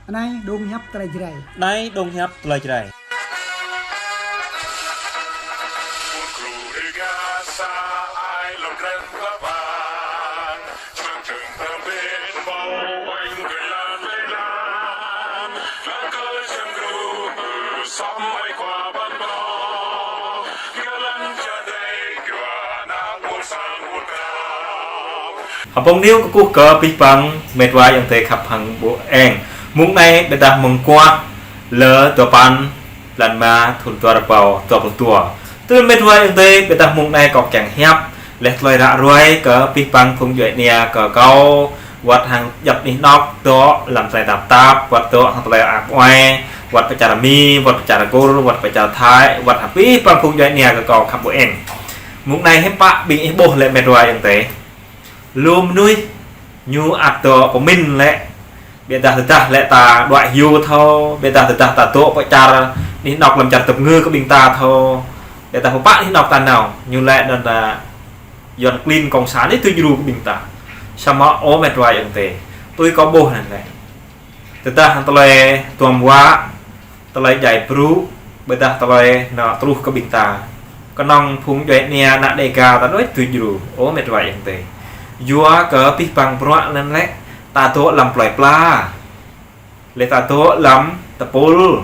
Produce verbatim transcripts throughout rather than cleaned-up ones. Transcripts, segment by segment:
Anai dong hiăp tơlơi Jrai. Anai dong hiăp tơlơi Jrai. Hơpong niu kơkuh kơ abih bang met wa ayŏng adơi khăp hăng ƀu eng. Mông anai ƀiădah mông kuah lơ dua păn blan ma thun dua rơbâo dua pluh dua. Tui met wa ayŏng adơi, ƀiădah mông anai kâo kiăng hiăp laih tơlơi ră ruai kơ abih bang phung djuai ania kơ kâo, wăt hăng djăp anih anŏk dŏ lăm tơlơi tap tap, wăt dŏ hăng tơlơi ăp uai, wăt pơ čar Mi, wăt pơ čar Kur, wăt pơ čar Thai, wăt abih bang phung djuai ania kơ kâo khăp ƀu eng. Mông anai hiư̆m pă ƀing ih ƀuh lĕ met wa ayŏng adơi. Lu mơnuih ñu ăt dŏ pơmĭn lĕ, ƀiădah tơdah lĕ ta đuaĭ hyu thâo, ƀiădah tơdah ta dŏ pơ čar anih anŏk lăm čar tơpơngư kơ ƀing ta thâo, ƀiădah pơpă anih anŏk ta nao, ñu lĕ anŭn ta Yuan klin kông sản anai tui djru kơ ƀing ta. Samơ̆ ơ met wa ayŏng adơi, tui kâo ƀuh anŭn lĕ, tơdah hăng tơlơi duăm wă, tơlơi djai brŭ, ƀiădah tơlơi anŏ truh kơ ƀing ta. Kơnơ̆ng phung djuai ania ană Dêga ta đôč tui djru, ơ met wa ayŏng adơi. Yua kơ abih bang bruă anŭn lĕ, ta dŏ lăm plơi pla, lĕ ta dŏ lăm tơpul,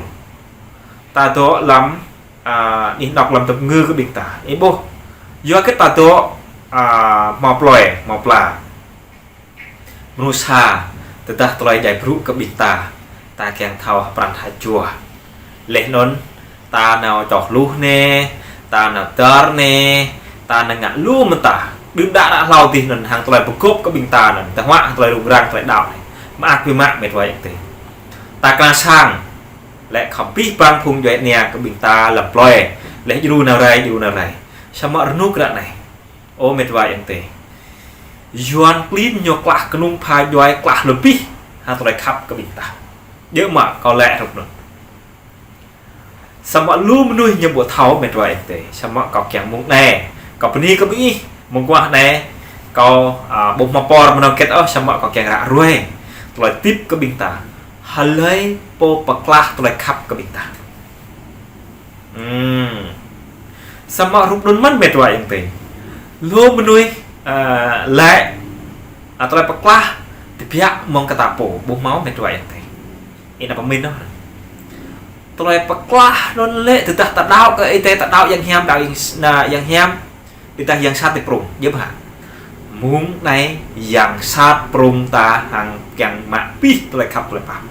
ta dŏ lăm, a, anih anŏk lăm tơpơngư kơ ƀing ta. Ih ƀuh, yua kơ ta dŏ, a, hmâo plơi, hmâo pla. Mơnuih sa, tơdah tơlơi djai brŭ kơ ƀing ta, ta kiăng thâo hơprăn hơjua. Laih anŭn, ta nao čoh luh anai, ta nao dar anai, ta nao ngă lu mơta. Đưm đă ră hlâo adih anŭn hăng tơlơi pơgop kơ ƀing ta anŭn, ta huă hăng tơlơi rŭng răng tơlơi đaŏ anai. Mơak biă mă met wa ayŏng adơi. Ta kơnang sang, lĕ khŏm abih bang phung djuai ania kơ ƀing ta lăm plơi, lĕ djru nao rai, djru nao rai. Samơ̆ rơnŭk ră anai. Ơ met wa ayŏng adơi. Yuan klin ñu klah kơnung pha djuai klah lơbih hăng tơlơi khăp kơ ƀing ta. Djơ̆ mơ̆ kâo lĕ hrup anŭn. Samơ̆ lu mơnuih ñu ƀu thâo met wa ayŏng adơi. Samơ̆ kâo kiăng mông anai. Kâo bơni kơ ƀing ih mông kuah anai. Kâo, a, ƀu hmâo pơr mơnơ̆ng hơget ôh samơ̆ kâo kiăng ră ruai tơlơi tip kơ ƀing ta. Hlơi pô pơklah tơlơi khăp kơ ƀing ta. Hmm. Samơ̆ hrup anŭn mơ̆n met wa ayŏng adơi. Lu mơnuih, a, lĕ, a, tơlơi pơklah tơbiă mơ̆ng kơ ta pô, ƀu hmâo met wa ayŏng adơi. Ih anăm pơmĭn ôh. Tơlơi pơklah anŭn lĕ tơdah ta đaŏ kơ Ơi Adai, ta đaŏ yang hiam, đaŏ yang s-, na, yang hiam. Ƀiădah yang sat tơprŭng, djơ̆ mơ̆ hă? Mông anai yang sat prŭng ta hăng kiăng mă abih tơlơi khăp tơlơi pap.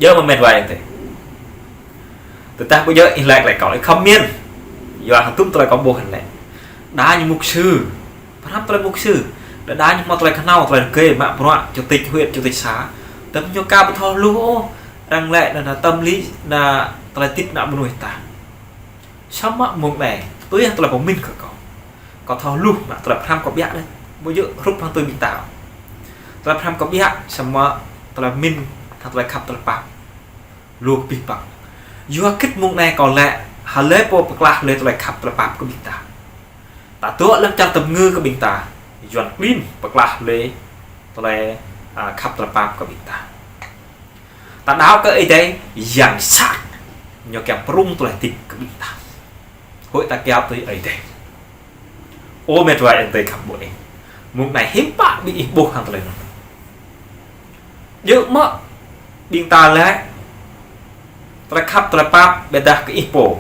Djơ̆ mơ̆ met wa ayŏng adơi. Tơdah ƀu djơ̆ ih lĕ lĕ kâo, ih comment. Yua hơdôm tơlơi kâo ƀuh lĕ. Đa ñu mục sư. Pơhrăm tơlơi mục sư. Đa đa ñu hmâo tơlơi kơhnâo, tơlơi rơgơi, mă bruă, chủ tịch huyện, chủ tịch xã. Tơm ñu ka ƀu thâo hluh ôh. Arăng lĕ anŭn, anŭn tâm lý, anŭn tơlơi tip ană mơnuih ta. Samơ̆ mông anai, tui hăng tơlơi pơmĭn kơ kâo. Kâo thâo hluh mă tơlơi pơhrăm kâo biă đôč. Ƀu djơ̆ hrup hăng tui ƀing ta. Tơlơi pơhrăm kâo biă, samơ̆ tơlơi pơmĭn hăng tơlơi khăp tơlơi pap lu kơ abih bang. Yua hơget mông anai kâo lĕ, hlơi pô pơklah lĕ tơlơi khăp tơlơi pap kơ ƀing ta. Ta dŏ lăm čar tơpơngư kơ ƀing ta, Yuan klin pơklah lĕ tơlơi, a, khăp tơlơi pap kơ ƀing ta. Ta đaŏ kơ Ơi Adai, yang sat ñu kiăng prŭng tơlơi hơdip kơ ƀing ta. Huĭ ta kiaŏ tui Ơi Adai. Ơ met wa ayŏng adơi khăp ƀu eng. Mông anai hiư̆m pă ƀing ih ƀuh hăng tơlơi anŭn. Djơ̆ mơ̆ ƀing ta lĕ tơlơi khăp tơlơi pap ƀiădah kơ ih pô.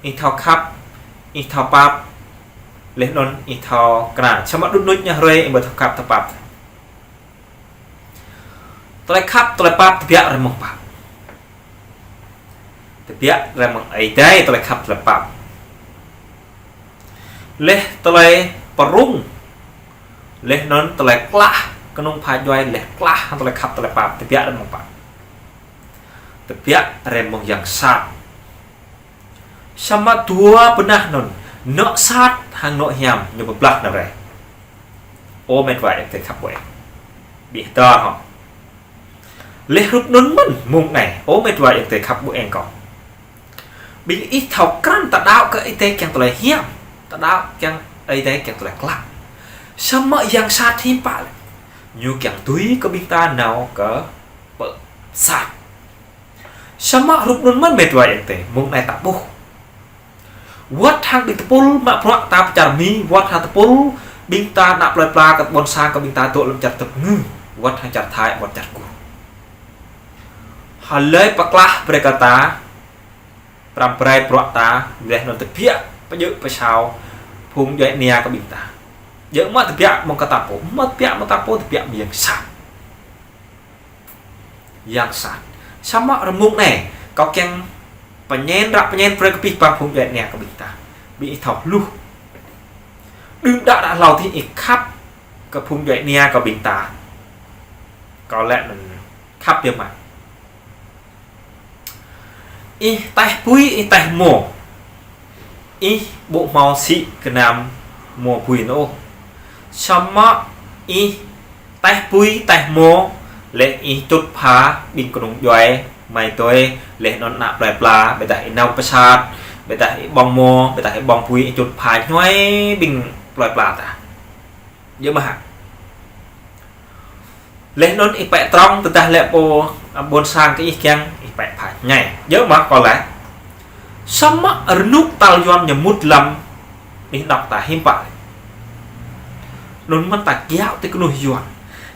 Ih thâo khăp, ih thâo pap, laih anŭn ih thâo krăn. Samơ̆ đŭt đŭt ñu hrơi ih ƀu thâo khăp thâo pap. Tơlơi khăp, tơlơi pap tơbiă rai mơ̆ng pă? Tơbiă rai mơ̆ng Ơi Adai tơlơi khăp, tơlơi pap. Laih tơlơi prŭng, laih anŭn tơlơi klah, kơnung pha djuai, laih klah hăng tơlơi khăp, tơlơi pap, tơbiă rai mơ̆ng pă? Tơbiă rai mơ̆ng yang sat. Samơ̆ dua bơnah anŭn, anŏ sat hăng anŏ hiam, ñu pơblah nao rai. Ơ met wa ayŏng adơi khăp ƀu eng. Ƀing ta hŏ. Laih hrup anŭn mơ̆n mông anai, ơ met wa ayŏng adơi khăp ƀu eng kâo. Ƀing ih thâo krăn ta đaŏ kơ Ơi Adai kiăng tơlơi hiam, ta đaŏ kiăng Ơi Adai kiăng tơlơi klă. Samơ̆ yang sat hiư̆m pă lĕ. Ñu kiăng tui kơ ƀing ta nao kơ pơ sang. Samơ̆ hrup anŭn mơ̆n met wa ayŏng adơi, mơ̆ng anai ta ƀuh. Wơ̆t hăng ƀing tơpul mă bruă ta pơ čar Mi, wơ̆t hăng tơpul ƀing ta ană plơi pla kơ ƀôn sang kơ ƀing ta dŏ lăm čar Dap Kơngư, wơ̆t hăng čar Thai, wơ̆t čar Kur. Hlơi pơklah brơi kơ ta, pơrăm pơrai bruă ta, laih anŭn tơbiă pơjơ̆ pơsao phung djuai ania kơ ƀing ta. Djơ̆ mă tơbiă mơ̆ng kơ ta pô, mă tơbiă mơ̆ng ta pô, tơbiă mơ̆ng yang sat. Yang sat. Samơ̆ rơmung anai, kâo kiăng pơñen ră pơñen brơi kơ abih bang phung djuai ania kơ ƀing ta. Ƀing ih thâo hluh. Đưm đă đă hlâo adih ih khăp kơ phung djuai ania kơ ƀing ta. Kâo laĭ anŭn khăp biă mă. Ih taih bui, ih taih rơmô. Ih ƀu hmâo sĭ gơnam rơmô bui anŭn ôh. Samơ̆ ih taih bui, taih rơmô, laih ih čut pha ƀing kơnung djuai, amai adơi, laih anŭn ană plơi pla, ƀôdah ih nao pơsat, ƀôdah ih ƀơ̆ng rơmô, ƀôdah ih ƀơ̆ng bui, ih čut pha ñuai ƀing plơi pla ta. Djơ̆ mơ̆ hă? Laih anŭn ih pĕ trong tơdah lĕ pô, a, ƀôn sang kơ ih kiăng, ih pĕ pha ñai. Djơ̆ mơ̆ kâo laĭ. Samơ̆ rơnŭk tal Yuan ñu mŭt lăm, ih đŏk ta hiư̆m pă. Anŭn mơ̆n ta kiaŏ tui kơnuih Yuan.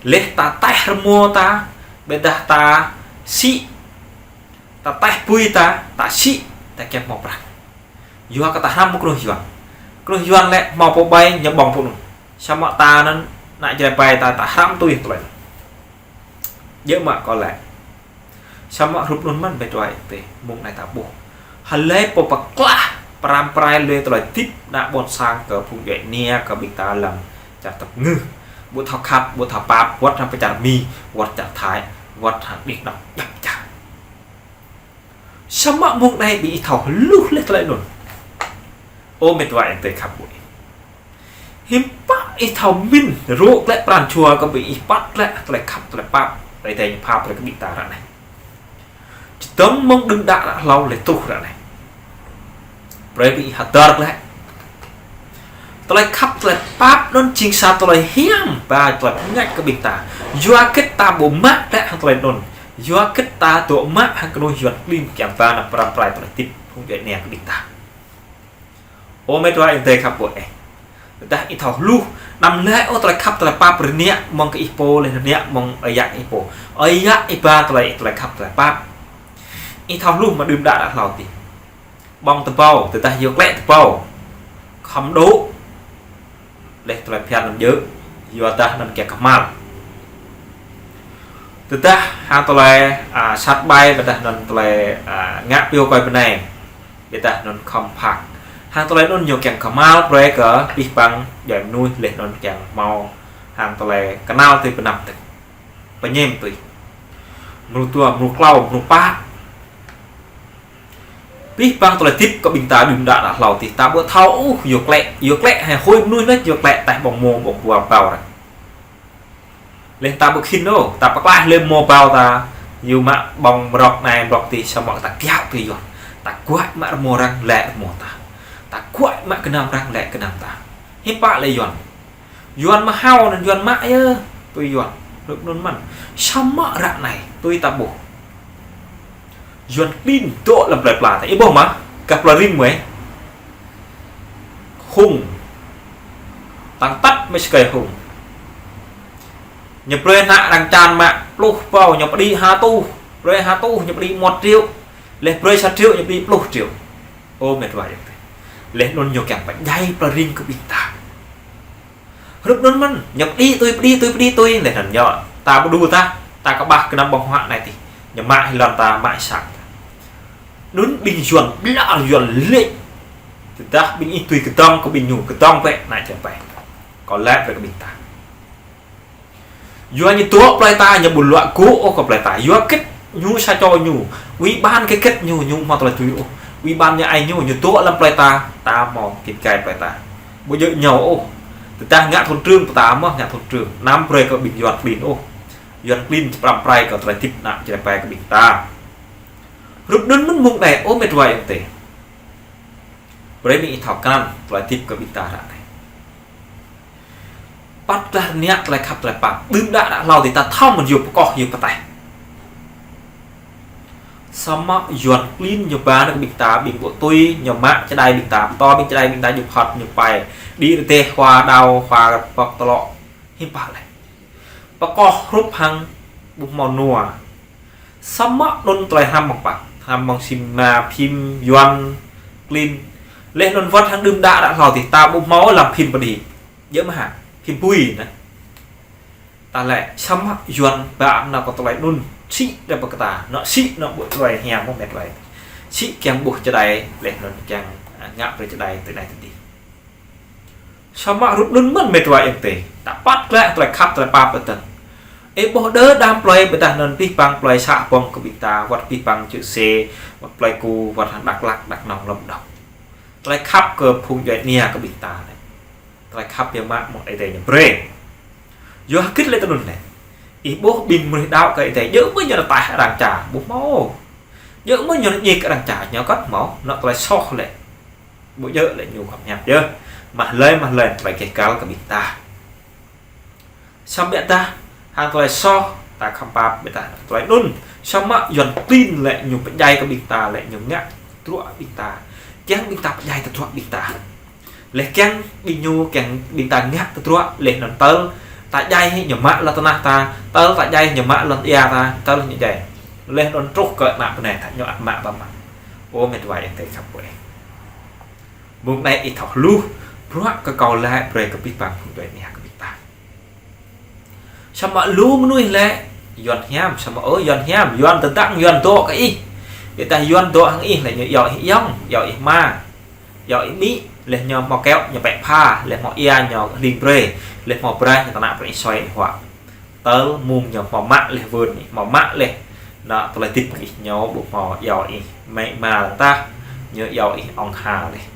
Laih ta taih rơmô ta, ƀôdah ta sĭ, ta taih bui ta, ta sĭ, ta kiăng hmâo prăk. Yua kơ ta hrăm mơ̆ng kơnuih Yuan. Kơnuih Yuan lĕ hmâo pô ƀai ñu ƀơ̆ng pô anŭn. Samơ̆ ta anŭn ană Jrai ƀai ta, ta hrăm tui tơlơi anŭn. Djơ̆ mơ̆ kâo laĭ. Samơ̆ hrup anŭn mơ̆n met wa ayŏng adơi, mơ̆ng anai ta ƀuh. Hlơi pô pơklah pơrăm pơrai lui tơlơi hơdip ană ƀôn sang kơ phung djuai ania kơ ƀing ta lăm čar Dap Kơngư. Ƀu thâo khăp, ƀu thâo pap, wơ̆t hăng pơ čar Mi, wơ̆t čar Thai, wơ̆t hăng đih nŏk djăp čar. Samơ̆ mơ̆ng anai ƀing ih thâo hluh laih tơlơi anŭn. Ơ met wa ayŏng adơi khăp ƀu ih. Hiư̆m pă ih thâo mĭn rŏ glaĭ pran jua kơ ƀing ih păt glaĭ tơlơi khăp tơlơi pap, tơlơi dai ñu pha brơi kơ ƀing ta ră anai. Čơdơ̆ng mơ̆ng đưm đă đă hlâo laih truh ră anai. Brơi ƀing ih hơdơr glaĭ. Tơlơi khăp tơlơi pap anŭn jing sa tơlơi hiam ba tơlơi pơñăč kơ ƀing ta. Yua hơget ta ƀu mă glaĭ hăng tơlơi anŭn. Yua hơget ta dŏ mă hăng kơnuih Yuan klin kiăng ba ană pơrăm pơrai tơlơi hơdip phung djuai ania kơ ƀing ta. Ơ met wa ayŏng adơi khăp ƀu ih. Tơdah ih thâo hluh, anăm laĭ ôh tơlơi khăp tơlơi pap rơngiă mơ̆ng kơ ih pô, laih rơngiă mơ̆ng ơi yă ih pô. Ơi yă ih ba tơlơi, tơlơi khăp tơlơi pap. Ih thâo hluh mơ̆ đưm đă đă hlâo adih. Ƀơ̆ng tơƀâo, tơdah yua klĕ tơƀâo. Khŏm đô̆. Laih tơlơi phiăn anŭn djơ̆, yua dah anŭn kiăng kơhma̱l. Tơdah hăng tơlơi, a, sat ƀai, ƀôdah anŭn tơlơi, a, ngă pioh kơi bơnai. Ƀôdah anŭn khŏm phak. Hăng tơlơi anŭn ñu kiăng kơhma̱l brơi kơ abih bang djuai mơnuih laih anŭn kiăng hmâo hăng tơlơi kơnăl tui pơnăp tơ̆. Pơñem tui. Mrô dua, mrô klâo, mrô pă. Abih bang tơlơi hơdip kơ ƀing ta đưm đă đă hlâo adih ta ƀu thâo ôh, yua klĕ, yua klĕ, hĭ hơi mơnuih laih yua klĕ, taih ƀơ̆ng rơmô ƀơ̆ng bua ƀâo ră. Laih ta ƀu khĭn ôh, ta pơklaih lĕ rơmô ƀâo ta, yua mă ƀơ̆ng mrŏk anai mrŏk adih samơ̆ ta kiaŏ tui Yuan. Ta kuaĭ mă rơmô arăng lĕ rơmô ta. Ta kuaĭ mă gơnam arăng lĕ gơnam ta. Hiư̆m pă lĕ Yuan. Yuan mơhao anŭn Yuan mă yơh, tui Yuan. Hrup anŭn mơ̆n. Samơ̆ ră anai, tui ta ƀuh. Yuan klin dŏ lăm plơi pla ta. Ih ƀuh mơ̆, gah plơi Rim mơ̆. Hung. Tăng tăt mơ̆ sơkai hung. Ñu brơi ană arăng čan mă pluh ƀâo, ñu pơđĭ ha tuh. Brơi ha tuh, ñu pơđĭ một triệu. Laih brơi sa triệu, ñu pơđĭ pluh triệu. Ơ met wa ayŏng adơi. Laih anŭn ñu kiăng pơdjai plơi Rim kơ ƀing ta. Hrup anŭn mơ̆n, ñu pơđĭ tui, pơđĭ tui, pơđĭ tui, laih anŭn ñu, ta pơđu ta, ta kơƀah gơnam ƀơ̆ng huă anai adih. Ñu mă hĭ lŏn ta, mă hĭ sang ta. Anŭn ƀing Yuan ƀlŏr Yuan lĕ. Tơdah ƀing ih tui kơdŏng kơ ƀing ñu, kơdŏng bĕ, anai čang bĕ. Kâo laĭ brơi kơ ƀing ta. Yua ñu dŏ plơi ta, ñu ƀu luă gŭ ôh kơ plơi ta. Yua hơget ñu sa čô ñu. Ủy ban hơget hơget ñu, ñu hmâo tơlơi tui ôh. Ủy ban ñu ai ñu, ñu dŏ lăm plơi ta, ta hmâo git gai plơi ta. Ƀu djơ̆ ñu ôh. Tơdah ngă thôn trưởng pơ ta mơ̆ ngă thôn trưởng. Anăm brơi kơ ƀing Yuan klin ôh. Yuan klin pơrăm pơrai kơ tơlơi hơdip ană Jrai ƀai kơ ƀing ta. Hrup anŭn mơ̆n mơ̆ng anai, ơ met wa ayŏng adơi. Brơi ƀing ih thâo krăn tơlơi hơdip kơ ƀing ta ră anai. Păt tơdah rơngiă tơlơi khăp tơlơi pap. Đưm đă đă hlâo dih ta thâo mơ̆n yua pơkŏh yua pơtaih. Samơ̆ Yuan klin ñu ba nao kơ ƀing ta, ƀing ƀu tui, ñu mă čơđai ƀing ta, pơtô ƀing čơđai ƀing ta, ñu phŏt, ñu pai. Đĭ rơdêh hua đao, hua pŏk tơlŏ. Hiư̆m pă lĕ. Pơkŏh hrup hăng ƀu hmâo nua. Samơ̆ anŭn tơlơi hrăm mơ̆ng pă, hrăm mơ̆ng sim ma phim Yuan klin. Laih anŭn wơ̆t hăng đưm đă đă hlâo dih ta ƀu hmâo lăm phim pơđĭ. Djơ̆ mơ̆ hă, phim bui anai. Ta lĕ samơ̆ Yuan ba nao kơ tơlơi anŭn, sĭ đa pơkơta, nao sĭ nao ƀu tơlơi hiam mơ̆ met wa. Sĭ kiăng ƀuh čơđai, laih anŭn kiăng, a, ngă brơi čơđai tơ anai tơ adih. Samơ̆ rup anŭn mơ̆n met wa ayŏng adơi. Ta păt glaĭ tơlơi khăp tơlơi pap tơdang. Ih ƀuh đơ đam plơi ƀôdah anŭn pih pang plơi să ƀơ̆ng kơ ƀing ta, wơ̆t pih pang čư̆ sê, wơ̆t plơi ku, wơ̆t hăng Dak Lak, Dak Nông lŏm đŏk. Tơlơi khăp kơ phung djuai ania kơ ƀing ta. Tơlơi khăp biă mă mơ̆ng Ơi Adai ñu brơi. Yua hơgĕt lĕ tơ anŭn lĕ. Ih ƀuh ƀing mơnuih đaŏ kơ Ơi Adai, djơ̆ mơ̆ ñu rơtaih arăng ča, ƀu hmâo. Djơ̆ mơ̆ ñu rơñik arăng ča, ñu kơt hmâo, nao tơlơi soh lĕ. Ƀu djơ̆ lĕ ñu khŏm hiăp yơh. Mă lơi, mă lơi tơlơi keh kăl kơ ƀing ta. Samơ̆ biă dah, hăng tơlơi soh, ta khŏm pap biă dah tơlơi anŭn. Samơ̆ Yuan klin lĕ ñu pơdjai kơ ƀing ta, lĕ ñu ngă tơdruă ƀing ta. Kiăng ƀing ta pơdjai tơdruă ƀing ta. Laih kiăng ƀing ñu, kiăng ƀing ta ngă tơdruă, laih anŭn tơl ta djai hĭ ñu mă lŏn tơnah ta, tơl ta djai ñu mă lŏn ia ta, tơl ñu djai. Laih anŭn truh kơ ană bơnai ta ñu ăt mă ƀă mă. Ơ met wa ayŏng adơi khăp ƀuh. Mơ̆ng anai ih thâo hluh, bruă kơ kâo laĭ brơi kơ pih pang phung djuai ania kơ ƀing ta. Samơ̆ lu mơnuih lĕ, Yuan hiam, samơ̆ ơ Yuan hiam, Yuan tơdang Yuan dŏ kơ ih. Ƀôdah Yuan dŏ hăng ih lĕ ñu iâu ih ayŏng, iâu ih ama, iâu ih amĭ, laih ñu hmâo kơyâo ñu pĕ pha, laih hmâo ia ñu hling brơi, laih hmâo braih ñu tơnă brơi ih soi ih huă. Tơl mơ̆ng ñu hmâo mă laih wơ̆n ih, hmâo mă laih. Nao tơlơi hơdip ih ñu ƀu hmâo iâu ih amĭ ama lăng tah, ñu iâu ih ông hà laih.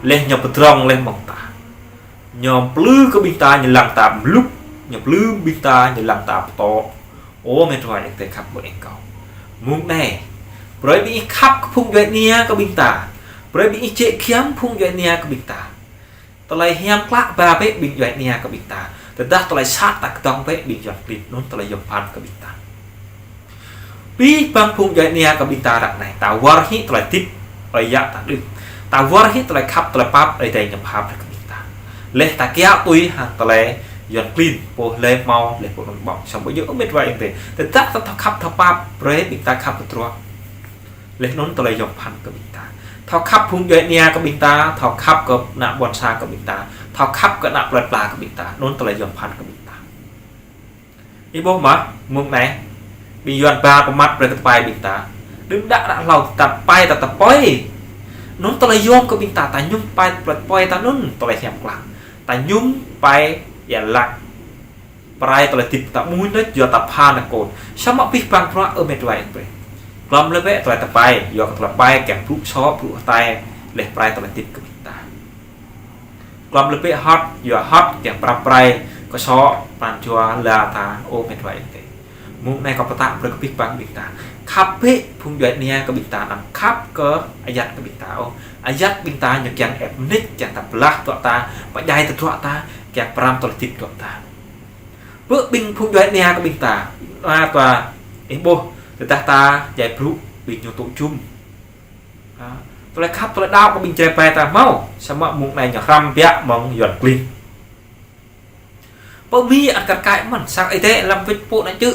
Laih ñu pơdrŏng laih mơ̆ng ta. Ñu plư kơ ƀing ta ñu lăng ta mlŭk, ñu plư ƀing ta ñu lăng ta pơtô. Ơ met wa ayŏng adơi khăp ƀuh ih kâo. Mơ̆ng anai, brơi ƀing ih khăp kơ phung djuai ania kơ ƀing ta. Brơi ƀing ih jĕ giăm phung djuai ania kơ ƀing ta. Tơlơi hiam klă ba bĕ ƀing djuai ania kơ ƀing ta. Tơdah tơlơi sat ta kơdŏng bĕ ƀing Yuan klin anŭn tơlơi yôm phăn kơ ƀing ta. Pih pang phung djuai ania kơ ƀing ta ră anai. Ta wơr hĭ tơlơi hơdip ơi yă ta đưm. Ta wơr hĭ tơlơi khăp tơlơi pap Ơi Adai ñu pap brơi kơ ƀing ta. Laih ta kiaŏ tui hăng tơlơi Yuan klin pô lĕ hmâo laih pô anŭn ƀơ̆ng. Samơ̆ ƀu djơ̆ ơ met wa ayŏng adơi. Tơdah ta thâo khăp thâo pap brơi ƀing ta khăp tơdruă. Laih anŭn tơlơi yôm phăn kơ ƀing ta. Thâo khăp phung djuai ania kơ ƀing ta, thâo khăp kơ ană ƀôn sang kơ ƀing ta, thâo khăp kơ ană plơi pla kơ ƀing ta, anŭn tơlơi yôm phăn kơ ƀing ta. Ih ƀuh mơ̆, mơ̆ng anai, ƀing Yuan ba pơmăt brơi kơ tơpai ƀing ta. Đưm đă đă hlâo ta tơpai ta tơpơi. Anŭn tơlơi yôm kơ ƀing ta, ta mơñum pai tơpai ta anŭn tơlơi hiam klă. Ta mơñum pai ia lăk. Pơrai tơlơi hơdip ta mơ̆n đôč, yua ta pha nao kơ. Samơ̆ pih pang bruă ơ met wa ayŏng adơi. Glŏm lĕ bĕ tơlơi tơpai, yua kơ tơlơi tơpai kiăng brŭ sô, brŭ hơtai, laih pơrai tơlơi hơdip kơ ƀing ta. Glŏm lĕ bĕ hŏt, yua hŏt kiăng prăp pơrai kơ sô, pran jua la ta, ơ met wa ayŏng adơi. Mơ̆ng anai kâo pơtă brơi kơ pih pang ƀing ta. Khăp bĕ phung djuai ania kơ ƀing ta, anăm khăp kơ ayăt kơ ƀing ta ôh. Ayăt ƀing ta ñu kiăng ĕp mơnit, kiăng ta blah tơdruă ta, pơdjai tơdruă ta, kiăng pơrăm tơlơi hơdip tơdruă ta. Bơ ƀing phung djuai ania kơ ƀing ta, a, tơdah ih ƀuh, tơdah ta djai brŭ ƀing ñu tŭ jum. A, tơlơi khăp tơlơi đaŏ kơ ƀing Jrai pai ta hmâo, samơ̆ mơ̆ng anai ñu hrăm biă mơ̆ng Yuan klin. Pơmĭn ăt kar kaĭ mơ̆n, sang Ơi Adai lăm wĕč pô ană čư̆,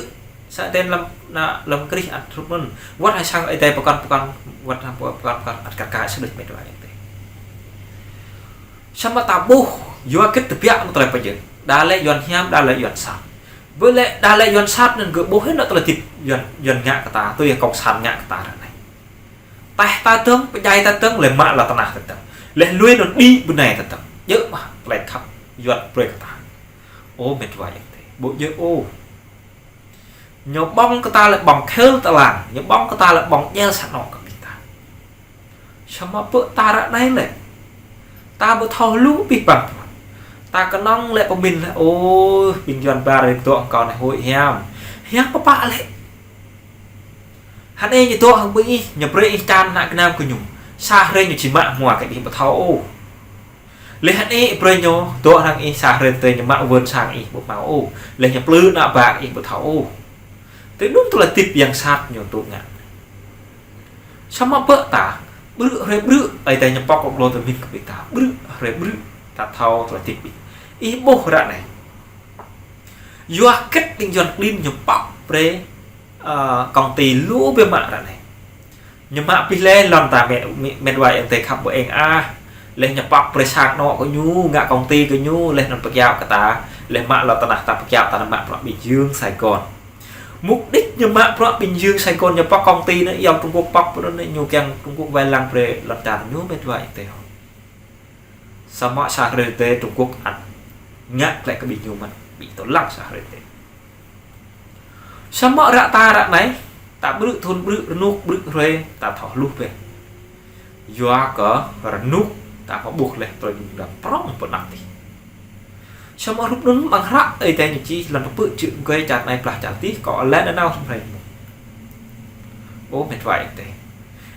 sang Ơi Adai lăm, ană, lăm krih ăt hrup mơ̆n. Wơ̆t hăng sang Ơi Adai pơkŏn pơkŏn, wơ̆t hăng pơkŏn pơkŏn ăt kar kaĭ sơđŭč met wa ayŏng adơi. Samơ̆ ta ƀuh, yua hơgĕt tơbiă mơ̆ng tơlơi pơjing. Đa lĕ Yuan hiam, đa lĕ Yuan sat. Bơ lĕ, đa lĕ Yuan sat anŭn gơ̆ ƀuh hĭ anŏ tơlơi hơdip Yuan, Yuan ngă kơ ta, tui Yuan cộng sản ngă kơ ta ră anai. Taih ta dơ̆ng, pơdjai ta dơ̆ng, laih mă lŏn tơnah ta dơ̆ng. Laih lui anŭn đĭ bơnai ta dơ̆ng. Djơ̆ mơ̆ tơlơi khăp Yuan brơi kơ ta. Ơ met wa ayŏng adơi. Ƀu djơ̆ ôh. Ñu ƀơ̆ng kơ ta lĕ ƀơ̆ng khel tơlang, ñu ƀơ̆ng kơ ta lĕ ƀơ̆ng djel sa anŏ kơ ƀing ta. Samơ̆ pơ ta ră anai lĕ. Ta ƀu thâo hluh pih pang. Ta kơnơ̆ng lĕ pơmĭn lĕ, ôh, ƀing Yuan ba rai dŏ hăng kâo anai hơi hiam. Hiam pơpă lĕ. Hăng ih ñu dŏ hăng ƀing ih, ñu brơi ih čan ană gơnam kơ ñu. Sa hrơi ñu či mă hmua kơ ih ƀu thâo ôh. Laih anai brơi ñu, dŏ hăng ih sa hrơi tơi ñu mă wơn sang ih ƀu hmâo ôh. Laih ñu plư ană bă ih ƀu thâo ôh. Tơ anŭn tơlơi hơdip yang sat ñu tŭ ngă. Samơ̆ ƀơi ta, ƀrư̆ hrơi ƀrư̆, Ơi Adai ñu pŏk kơ glô tơmĭn kơ ƀing ta. Ƀrư̆ hrơi ƀrư̆, ta thâo tơlơi hơdip ƀing. Ih ƀuh ră anai. Yua kơ ƀing Yuan klin ñu pŏk brơi, ơ, công ty lu biă mă ră anai. Ñu mă pih lĕ lŏn ta mĕt, mĕt wa yang tơi khăp ƀu eng ah. Laih ñu pŏk brơi sang anŏ kơ ñu, ngă công ty kơ ñu, laih anŭn pơkiaŏ kơ ta, laih mă lŏn tơnah ta pơkiaŏ ta anŭn mă bruă Bình Dương, Sài Gòn. Mục đích ñu mă bruă Bình Dương, Sài Gòn ñu pŏk công ty anŭn, yang Trung Quốc pŏk, bruă anŭn ñu kiăng Trung Quốc wai lăng brơi lŏn čar ñu mĕt wa yang tơi hŏ. Samơ̆ sa hrơi tơi Trung Quốc ăt ngă klĕ kơ ƀing ñu mơ̆n, ƀing tơlăng sa hrơi tơi. Samơ̆ ră ta ră anai, ta ƀrư̆ thŭn ƀrư̆ rơnŭk ƀrư̆ hrơi, ta thâo hluh bĕ. Yua kơ rơnŭk ta pơƀuh laih tơlơi ƀing đam prŏng pơnăp tih. Samơ̆ hrup anŭn mơ̆ng hră Ơi Adai ñu čih lŏn tơpư̆ čư̆ gơi čar anai blah čar tih, kâo lĕ nanao hrơi mơ̆n. Ơ mĕt wa yang tơi.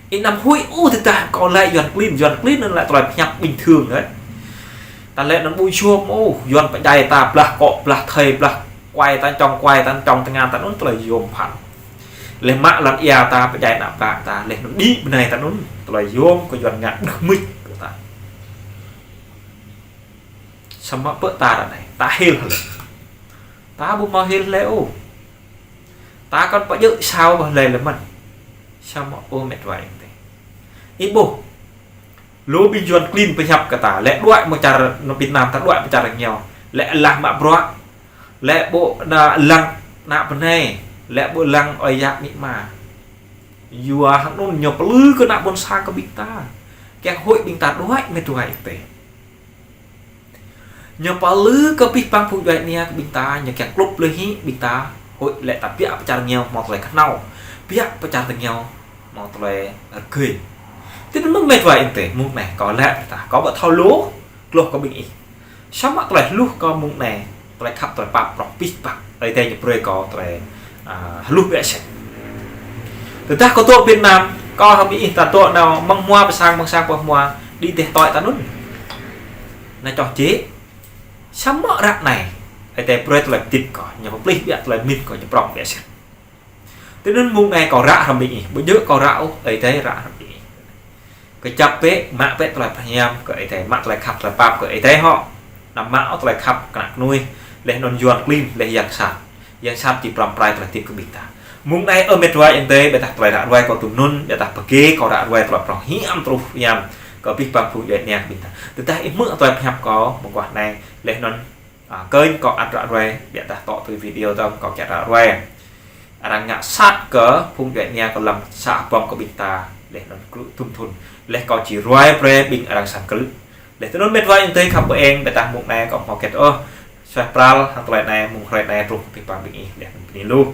Ih anăm huĭ ôh tơdah kâo lĕ Yuan klin, Yuan klin anŭn lĕ tơlơi pơhiăp bình thường đơi. Ta lĕ anŭn ƀu yôm ôh, Yuan pơdjai ta blah akŏ, blah thơi, blah kuai ta, čŏng kuai ta, čŏng tơngan ta anŭn tơlơi yôm phăn. Laih mă lŏn ia ta, pơdjai ană bă ta, laih anŭn đĭ bơnai ta anŭn, tơlơi yôm kơ Yuan ngă đưh mưč kơ ta. Samơ̆ ƀơi ta ră anai, ta hil hlơi. Ta ƀu hmâo hil hlơi ôh. Ta kŏn pơjơ̆ sao ƀơi hlơi lĕ mơ̆n. Samơ̆ ơ mĕt wa yang tơi. Ih ƀuh. Lu ƀing Yuan klin pơhiăp kơ ta, lĕ đuaĭ mơ̆ng čar anŭn Việt Nam ta đuaĭ pơ čar rơngiao. Lĕ alah mă bruă. Lĕ ƀu ană lăng ană bơnai. Lĕ ƀu lăng ơi yă amĭ ama. Yua hăng anŭn ñu plư kơ ană ƀôn sang kơ ƀing ta. Kiăng huĭ ƀing ta đuaĭ mĕt wa yang tơi. Ñu pơlư kơ abih bang phung djuai ania kơ ƀing ta, ñu kiăng klŭp lui hĭ ƀing ta, huĭ lĕ ta biă pơ čar rơngiao hmâo tơlơi kơhnâo, biă pơ čar rơngiao hmâo tơlơi rơgơi. Tui anŭn mơ̆n mĕt wa yang tơi, mông anai kâo lĕ ta, kâo ƀu thâo lu, hluh kơ ƀing ih. Samơ̆ tơlơi hluh kâo mông anai, tơlơi khăp tơlơi pap prŏng abih bang. Ơi Adai ñu brơi kâo tơlơi, a, hluh biă sĕt. Tơdah kâo dŏ Việt Nam, kâo hăng ƀing ih ta dŏ nao mơ̆ng hmua pơ sang, mơ̆ng sang pơ hmua, đĭ dêh tui ta anŭn. Nao čoh jĕ. Samơ̆ ră anai, Ơi Adai brơi tơlơi hơdip kâo, ñu pơplih biă tơlơi pơmĭn kâo, ñu prŏng biă sĕt. Tui anŭn mông anai kâo ră hrŏm ƀing ih, ƀu djơ̆ kâo ră ôh, Ơi Adai ră hrŏm ƀing ih. Kơjăp bĕ, mă bĕ tơlơi pơhiam kơ Ơi Adai, mă tơlơi khăp tơlơi pap kơ Ơi Adai hŏ. Anăm mă ôh tơlơi khăp kơ ană mơnuih, laih anŭn Yuan klin, laih yang sat. Yang sat či pơrăm pơrai tơlơi hơdip kơ ƀing ta. Mông anai ơ mĕt wa yang tơi, biă tah tơlơi ră ruai kâo tui anŭn, biă tah pơkê kâo ră ruai tơlơi prŏng hiam truh hiam kơ abih bang phung djuai ania kơ ƀing ta. Tơdah ih hmư̆ tơlơi pơhiăp kâo mơguah anai, laih anŭn, a, kơnh kâo ăt ră ruai, biă tah tŏ tui video tơm kâo kiăng ră ruai. Arăng ngă sat kơ phung djuai ania kơ lăm să ƀơ̆ng kơ ƀing ta, laih anŭn krư̆ thŭn thŭn. Laih kâo či ruai brơi ƀing arăng sang krư̆. Laih tui anŭn mĕt wa yang tơi khăp ƀu eng, biă tah mông anai kâo hmâo hơget ôh. Suaih pral hăng tơlơi anai, mông hrơi anai truh kơ abih bang ƀing ih, laih anŭn bơni lu.